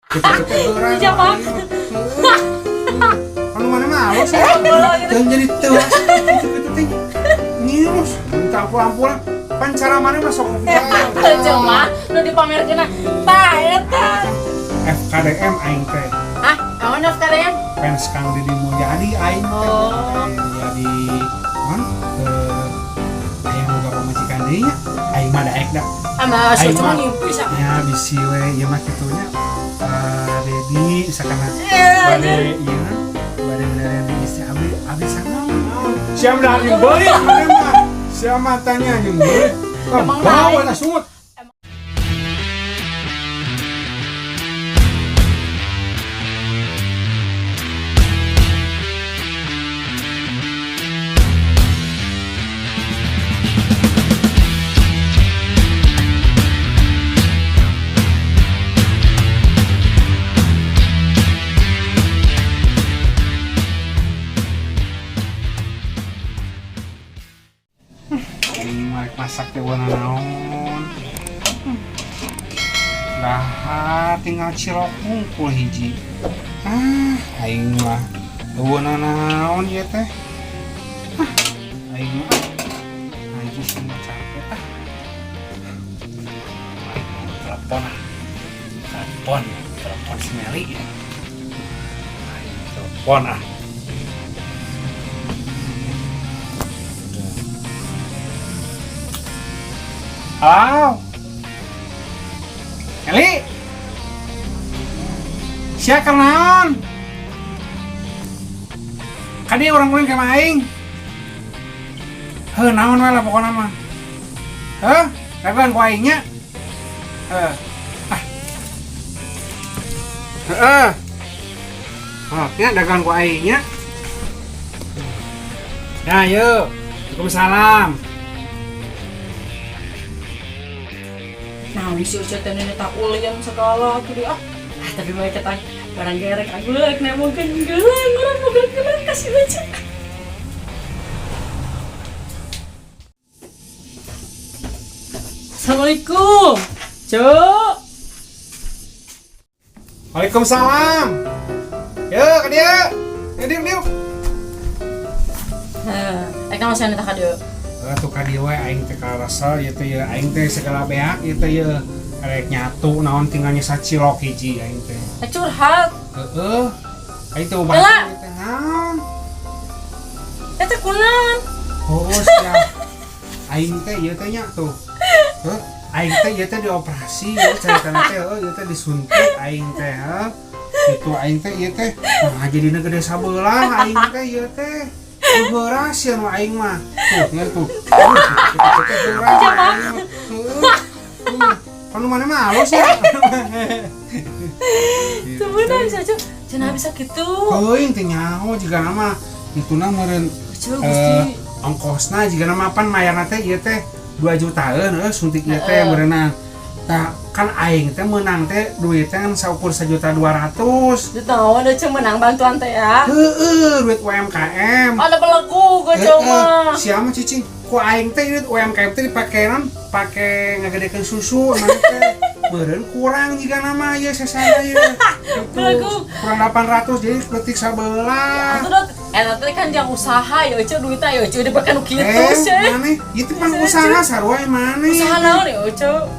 Gitu teh geura. Jamak. Anu mana mah halus ya. Dan jadi tewas gitu teh. Nyus, minta ampun-ampunan. Pan cara mana mah sok Cuma nu dipamerkeun tah eta. FKDM aing teh. Ah, naon FKDM? Fans Kang Deddy Mulyadi aing teh. Oh. Deddy Mulyadi naon? Aya boga pamajikan deui nya. Aing mah daek da. Ama Aing cuma mah ngimpi sa. nya bisi we ieu mah kitu nya. Dedi sakana bade ieu bade ngeureun di istri abdi abdi sanaon. Siam dah jeung beurit maneh mah. Siam matanya jeung beurit. Emang Bawa lain. eta sungut. Aing mah rek masak teh warna naon. Lah tinggal cilok hungkul hiji. Ah, aing mah eueuh naon ieu teh. Ah, aing mah anjing semua capek ah. Aing mau telepon ah. Telepon, telepon si Meli ya. Aing telepon ah. Halo. Eli. Sia keur naon? Kadi urang ulin ka aing. Heuh naon we lah pokona mah. Heuh, dagoan ku aing nya. Heuh. Ah. Heeh. Oh, nya dagoan ku aing nya. Nah, yuk. Waalaikumsalam. Nah, si Uca teh nenek tak ulian segala tuh dia. Ah, tapi mereka tanya barang gerek aku lek nek mungkin gelang orang mobil gelang kasih aja. Assalamualaikum. Cuk. Waalaikumsalam. Yuk, ka dieu. Yuk, diuk, diuk. Heh, rek naon sia tah ka dieu? Tuh ka dieu we aing teh karasel ieu teh ye aing teh segala beak ieu teh ye rek nyatu naon tinggal nyesa cilok hiji aing teh. Rek curhat. Heeh. Aing teh ubah Heula. ieu teh naon? Eta kunaon? Oh, siap. Aing teh ieu teh nya tuh. Heuh, aing teh ieu teh dioperasi ieu caritana teh heuh ieu teh disuntik aing teh heuh. Kitu aing teh ieu teh nah jadina gede sabelah aing teh ieu teh. Geura sia nu aing mah. Tuh, ngan tuh. Kitu teh geura. Heeh. Kan mana mah halus ya. Tuh bener bisa Cuk. Cenah bisa kitu. Teuing teh nyaho jiga mah ituna meureun Cuk Gusti. Ongkosna jiga mah pan mayarna teh ieu teh 2 jutaan heuh suntik ieu teh meureunna. Tah kan aing teh meunang teh duit teh kan saukur 1.200.000. Duit naon euy menang bantuan teh ya. Heeh, duit UMKM. Ada belegu gua mah. Sia mah cicing. Ku aing teh duit UMKM teh dipake naon? Pake ngagedekeun susu emang teh. Meureun kurang jiga nama ieu sesana ieu. Belegu. Kurang 800 jadi letik sabelah. Atuh dot eta teh kan jang usaha ya euy duitna ya euy dipake nu kitu sih. Maneh, ieu teh pan usaha sarua maneh. Usaha naon ya euy?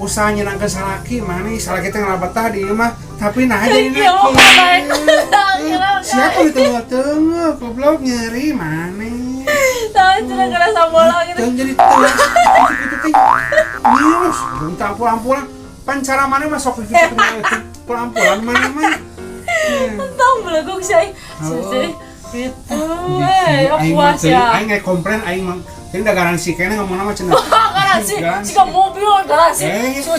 Usaha nyenangkeun salaki maneh, salaki teh ngalabetah di ieu mah, tapi nah jadi Iya, Siapa itu tengah goblok nyeri maneh. Tah cenah kana sabola gitu. Dan jadi tewas gitu teh. Nyus, minta ampun-ampunan. Pan cara maneh mah sok gitu ampun-ampunan maneh mah. Entong belegug sih. Sih. Gitu eh, puas ya. Aing nggak komplain aing mah. Jadi udah garansi kayaknya ngomong nama cenah. Garansi, jika mobil garansi.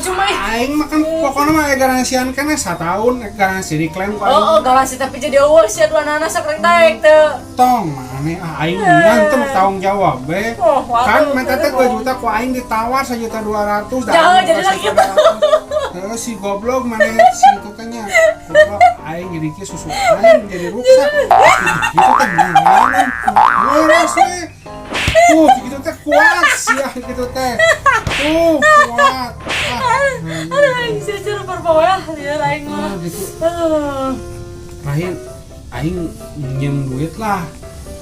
Cuma aing mah kan pokoknya mah garansian kene satahun garansi diklaim ku aing. Oh, garansi tapi jadi eueuh sia dua nana sok rek taek teu. Tong maneh ah aing nyantem tanggung jawab be. Kan minta teh 2 juta ku aing ditawar 1.200.000. Jangan jadi lagi gitu. Heeh si goblok maneh si itu teh nya. Goblok aing jadi kieu susu aing jadi rusak. Gitu teh nyaman. Beres we. Tuh, gitu teh kuat sih ya gitu teh. Tuh, kuat. Aduh, aing sih cara Poe lieur aing mah. Ah, gitu. Aduh. Terakhir aing minjem duit lah.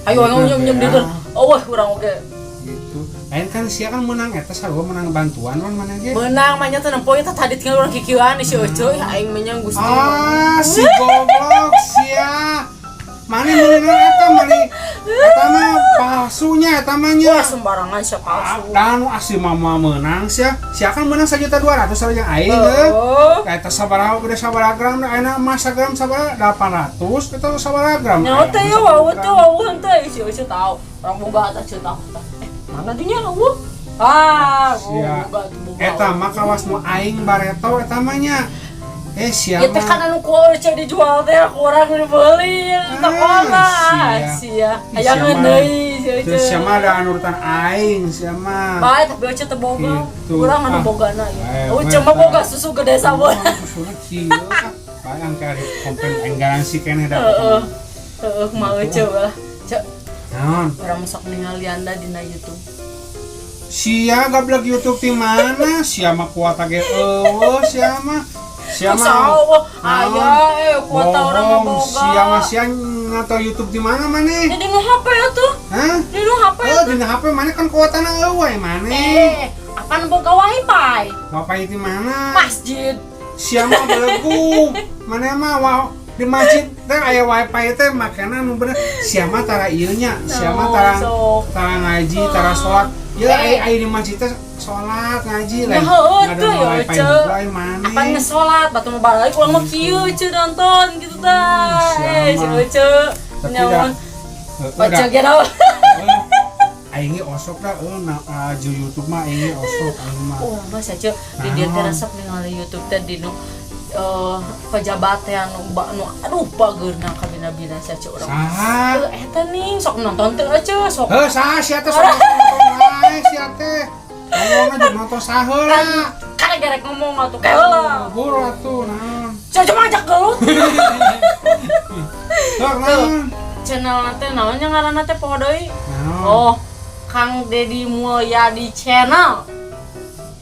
Ayo ayo nyem nyem Ya. di Oh, wah urang oge. Gitu. Lain kan sia kan menang eta sarua menang bantuan kan mana ge? Menang mah nya teh nempo eta tadi tinggal urang kikieuan si Oce aing mah nya Gusti. Ah, si goblok sia. Mana meunang eta mani? Eta mah palsunya eta mah nya. Wah sembarangan sia palsu. Dan nu asli mama menang sia. Sia kan menang 1.200.000 sarua jeung aing heuh. Oh. Eta sabaraha udah sabaraha gram ayeuna emas sagram sabaraha 800 eta sabaraha gram. Nyawa teh ya wawuh teh wawuhan teh si Oce tahu. Urang boga teh tahu. Mana dinya eueuh? Ah, Sia. boga tuh boga. Eta mah kawas nu aing bareto eta mah nya. Eh sia Ya teh kan anu ku Oce dijual teh ku urang dibeli tak Ah, sia. Sia Hayangan mah. deui si Oce. Terus sia mah ada anurutan aing sia mah. Bae tapi Oce teh boga. Gitu. Urang anu Ah. bogana ya. Eh, Oce mah boga susu gede sabun. Susuna kieu ah. Bayang ke ari komplain aing garansi keneh da. Heeh. Heeh, kumaha Oce lah. Cek, Naon? urang sok ningali anda dina YouTube. Sia gablek YouTube di mana? Sia mah kuota ge eueuh sia mah. Sia mah. Sawah, aya kuota urang mah Bohong, boga. sia mah sia ngato YouTube di mana maneh? Ini di HP atuh. Hah? Di nu HP Oh, atuh. di HP mana kan kuotana eueuh maneh. Eh, apaan boga wifi? Bapak di mana? Masjid. Sia mah belegu. Maneh mah wow di masjid teh aya wifi teh makana nu bener. Sia mah tara ieu nya, sia mah tara Sok. tara ngaji, tara sholat. Ya aya aya di masjid teh sholat ngaji lain. Nah, heueuh Ada tuh, ya, wifi Ceu. juga ai maneh. Apaan ngesolat, batu mau balik urang mah kieu ce nonton gitu tah. Sia Eh, si mah. Oce. Tapi Nyawan. Heueuh, Oce da. ge naon. Heueuh. Aing ge osok dah eueuh na ju YouTube mah aing ge osok aing mah. Urang mah sia ce di dieu teh Naon? resep ningali YouTube teh di nu pejabat teh anu nu aduh bageurna kabina-bina sia ce urang. Saha? Heuh, eta nih sok nonton teh aja sok. Heuh, saha sia teh sok nonton wae sia teh. Ngomongna jeung nonton saheula. Kan gerek ngomong atuh kayak heula. Buru atuh naon. Cuma cuma ajak gelut. Heuh, naon. Channel teh naon nya ngaranna teh poho deui. Naon? Oh, Kang Deddy Mulyadi Channel.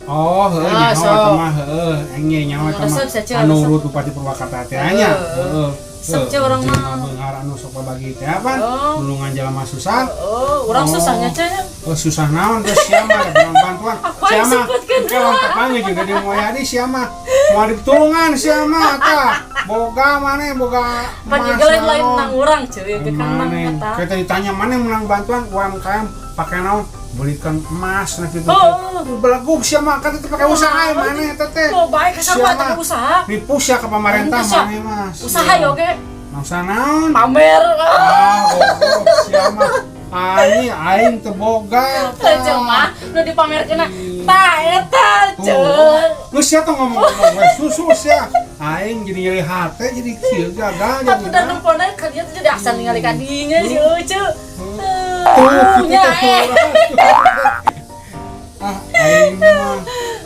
Oh, heuh Ah, nyaho sok. eta mah heuh, aing ge nyaho eta mah. Resep, sia, Anu resep. urut Bupati Purwakarta teh nya. Heeh. Heeh. Resep, cia, urang mah. Jelema beunghar anu sok babagi teh apa? Oh. Nulungan jelema susah. Oh, urang Oh. susahnya cenah. Oh, susah naon terus sia mah ada menang bantuan. Aku aing Sia mah sebutkeun engke lawan tepanggih jeung Deddy Mulyadi sia mah. Moal ditulungan sia mah tah. Boga maneh boga Pan emas juga lain-lain naon. nang urang cuy, ge kan nang Maneh. eta. Kita ditanya mana yang menang bantuan UMKM pakai naon? Belikan emas nah gitu. Oh. Belegug sia mah kan itu pakai usaha maneh eta teh. Oh, baik kasar Sia eta mah. usaha. Nipu sia ke pemerintah Sia. maneh mas. Usaha ya oge. Nah, usaha naon? Pamer. Ah, goblok sia mah. Aing aing teu boga. Teh mah nu dipamerkeun tah eta Tuh. ceuk. Lu sia tuh ngomong-ngomong we susu sia. Aing jadi nyeri hate jadi kieu gagal jadi. Tapi da nempona ka dieu teh jadi asa ningali ka dinya si Ucu. Tuh, gitu Nya teh. eh. Ah, aing mah.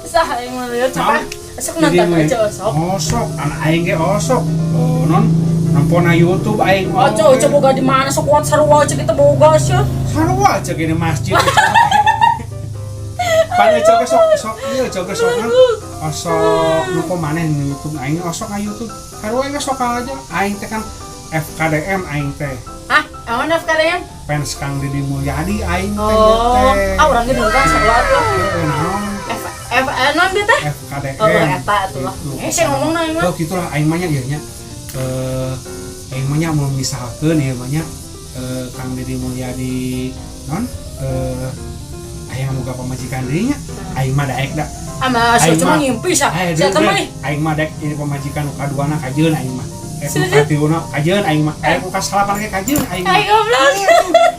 Sah aing mah lieur capek. Sok Jadi nonton we, aja sok. Osok, anak aing ge osok. Oh, non nempona YouTube aing. Oce Oce boga di mana sok kuat sarua Oce kita boga sih. Sarua aja gini masjid. Pan Oce ge sok sok ieu Oce ge sok kan. Osok nempo maneh di YouTube aing osok ka YouTube. Sarua ge sok aja. Aing teh kan FKDM aing teh. Hah? Awan FKDM? Fans Kang Deddy Mulyadi aing teh Oh, teh. ah urang ge dulu kan sarua tuh. Heeh, naon? F F non dia teh? FKDM. Oh, eta atuh lah. Gitu. Eh, saya ngomong na mah. Oh, gitulah aing mah nya ieu nya. Aing mah nya mun misalkeun ieu mah nya Kang Deddy Mulyadi non aya boga pamajikan deui nya. Aing mah daek da. Ama Aing cuma mah- ngimpi sah. Aing Sia teh mah ih. aing mah daek ini pamajikan nu kaduana kajeun aing mah. Nu Serius? katiluna kajeun aing mah. Nu kasalapan ge kajeun aing mah. Aing goblok.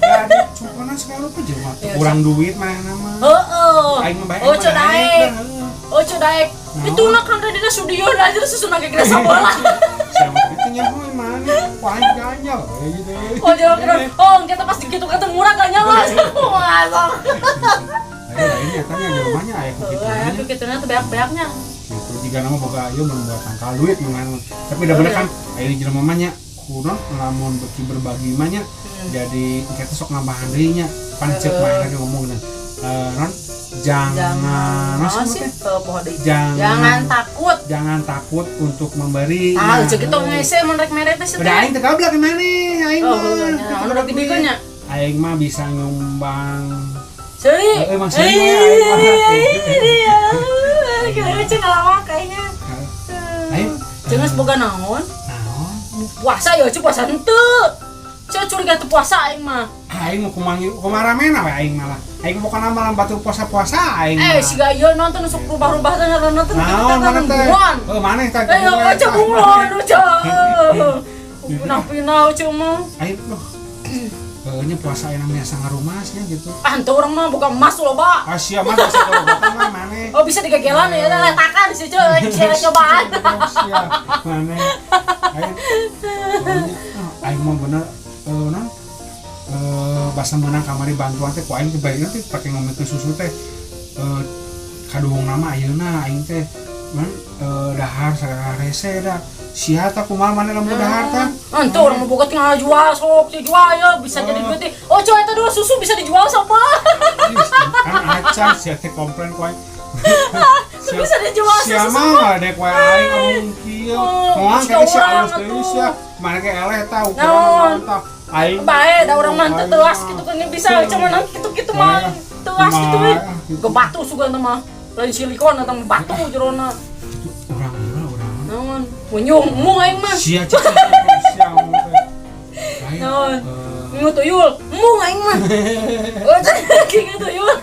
Da cukupna segala rupa jelema Ya, kurang duit manehna mah. Heeh. Aing mah bae. Oh, cek daek. Oh, cek daek. Naon? Itu lah kan tadi studio aja susun lagi kena sabola. Siapa itu nyaho mana? Wah, aing ganyal we gitu. Oh, jangan kira. Oh, kita pasti gitu kata murah gak nyala. Wah, Ayo lainnya tanya jelema aya ku kitu. Aku kitu nya tuh beak-beaknya. Gitu jika nama boga ieu mun buat tangkal duit mun tapi da bener kan aya jelema mah nya kuno lamun beuki berbagi mah nya jadi kita sok nambahan deui nya pan ceuk mah lagi ngomong dan non Jangan Jangan maksudnya sih teh? Poho deui. Jangan Jangan takut. Jangan takut untuk memberi. Ah, Nah, cek itu ngese mun rek mere teh. Udah aing teh kablak mana aing Oh, mah. nya anu rek dibikeun nya. Aing mah bisa nyumbang. Seuri. Eh, emang seuri we, aing mah. Iya. Kira cek ngalawak kayaknya. Aing Cenah geus boga naon? Naon? Puasa ya, cek puasa henteu. Cek curiga teu puasa aing mah. Aing mau kumangi kumaramena we aing malah. Aing pokokna malah batur puasa-puasa aing Eh, mah. siga ieu nonton sok rubah-rubah teh nonton Naon mana teh? Bunglon. Oh, maneh teh. Eh, ya cek bunglon cek. Pinah-pinah cek mah. Aing loh. Nya puasa enak biasa ngarumasnya gitu. Ah, henteu urang mah boga emas loba. Ah, sia mah bisa kalau mah maneh. Oh, bisa digegelan ya, letakan sih cek, sia cobaan. Sia maneh. Aing aing mah bener non basa menang kamari bantuan teh ku aing teh bae teh pake ngomongkeun susu teh kaduhung nama ayeuna aing teh man dahar sagala rese da sia tah kumaha maneh lamun dahar tah. Henteu urang mah boga tinggal jual sok dijual ya bisa jadi Oh. duit. Oh, coy eta dua susu bisa dijual sama. Kan acan sia teh komplain ku aing. Tuh bisa dijual sia susu. mah ngadek wae aing ngomong kieu. Oh, Moal siga kayaknya sia urang alus deui atuh. sia. Mana ge eleh tah ukuran Naon? naon tah. Aing Bae, da urang mah teu aing teuas mah. gitu kan bisa cuma nang kitu-kitu mah teuas gitu we. Ke batu sugan teh mah. Lain silikon atau batu jerona. Itu urang ieu urang. Naon? Munyung, mung aing mah. Sia cek sia ngomong teh. Aing, Naon? Ngingu tuyul, mung aing mah. Oh, ngingu tuyul.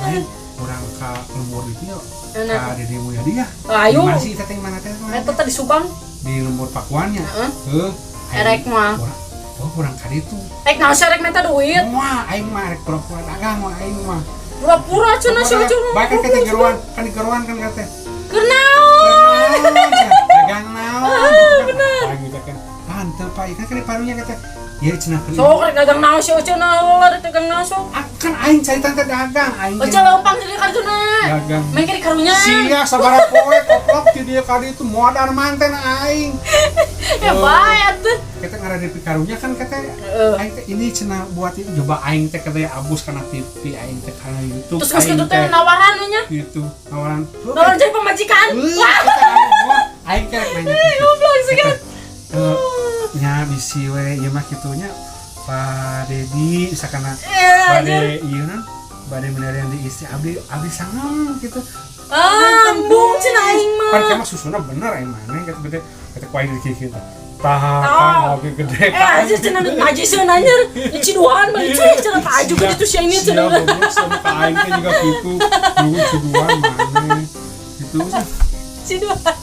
Aing urang ka lembur itu ya. Enak. Ka Deddy Mulyadi ya. Ayo. Di mana sih eta teh mana teh? Eta teh di Subang. Di lembur Pakuannya. Heeh. Heuh. Erek mah. Oh, kurang ka ditu. Rek naon sih rek minta duit? Wah, aing mah rek pura-pura dagang mah aing mah. Pura-pura cenah sih cenah. Baik kan kata geruan, kan di geruan kan kata. Keur naon? Dagang naon? Bener. Aing gitu kan. Tante Pak, ikan kan di parunya kata. Ya cenah keur. Sok rek dagang naon sih cenah heula rek dagang naon sok. Ah, kan aing cari tante dagang, aing. Oce lempang jadi kartuna. Dagang. Main ke karunya. Sia sabaraha poe koplok ti dieu ka ditu modal manten aing. Ya bae atuh. Kita ngarade karunya kan kata Heeh. aing teh ini cenah buat ini coba aing teh katanya abus kana TV, aing teh kana YouTube. Terus geus aing kitu teh nawaran nya. Gitu, nawaran. Nawaran jadi pamajikan. Wah, kata aing, wah, aing teh rek nanya. Goblok sih kan. Nya bisi we ieu mah kitunya Pak Dedi misalkan Eh, anjir. bade ieu nan bade menarian di istri abdi abdi sangem gitu. Ah, embung cenah aing mah. Pan mah susuna bener aing maneh kata gede kata ku aing di kieu tah. Tah kan oge gede. Eh, anjir cenah najiseun anjir. Ciduhan mah cuy cenah ka aju gede tuh sia ini cenah. Sia goblok sama ka aing teh juga gitu. Nunggu ciduhan maneh. Gitu sih. Ciduhan.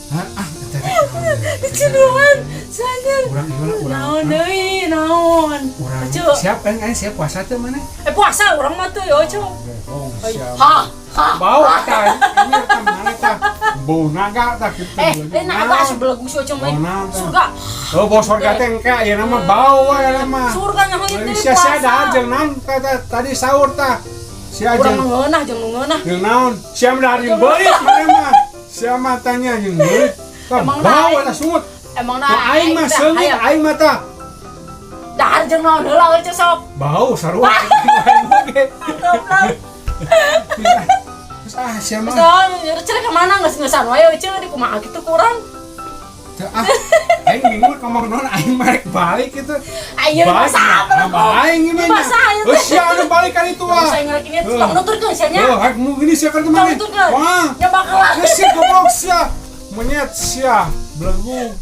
Hah, ah eta teh naon. Ciduhan. Sanjir. Urang ieu lah urang. Naon deui, naon. Urang Cu. siap aing aing siap puasa teh maneh. Eh puasa urang mah teu yo, cu. Bohong siap. Ha, ha. Bau eta ini eta mana tah? Bau naga tah gitu. Eh, eh naga asup belegu si Oce mah. Bau naga. Surga. Oh, bau surga teh engke ayeuna mah bau we ayeuna mah. Surga nya heuh teh. Sia sia dahar jeung naon tah tadi sahur tah. Sia Urang jeung nu ngeunah jeung nu ngeunah. jeung naon? Sia mah dahar jeung beurit maneh mah. Sia mah tanya jeung beurit. Tah Emang bau aing- eta sungut. Emang Nah, aing mah seungit aing mah tah. Dahar jeung naon heula Oce sok. Bau sarua aing oge. Goblok. Terus ah sia mah. Terus naon, cenah ka mana geus ngeusan wae Oce di kumaha kitu kurang. Teu, ah aing bingung ngomong naon aing mah rek balik gitu. Ayo Balik, masa nah, aing gimana? Masa ieu Oh, teh. sia anu balik kan itu ah. Saya ngerek ini tong nuturkeun sia nya. Oh, hak mu gini sia kan Tong kemana? nuturkeun. Wah. Nya bakalan. Sia goblok sia. Monyet sia. Belegu.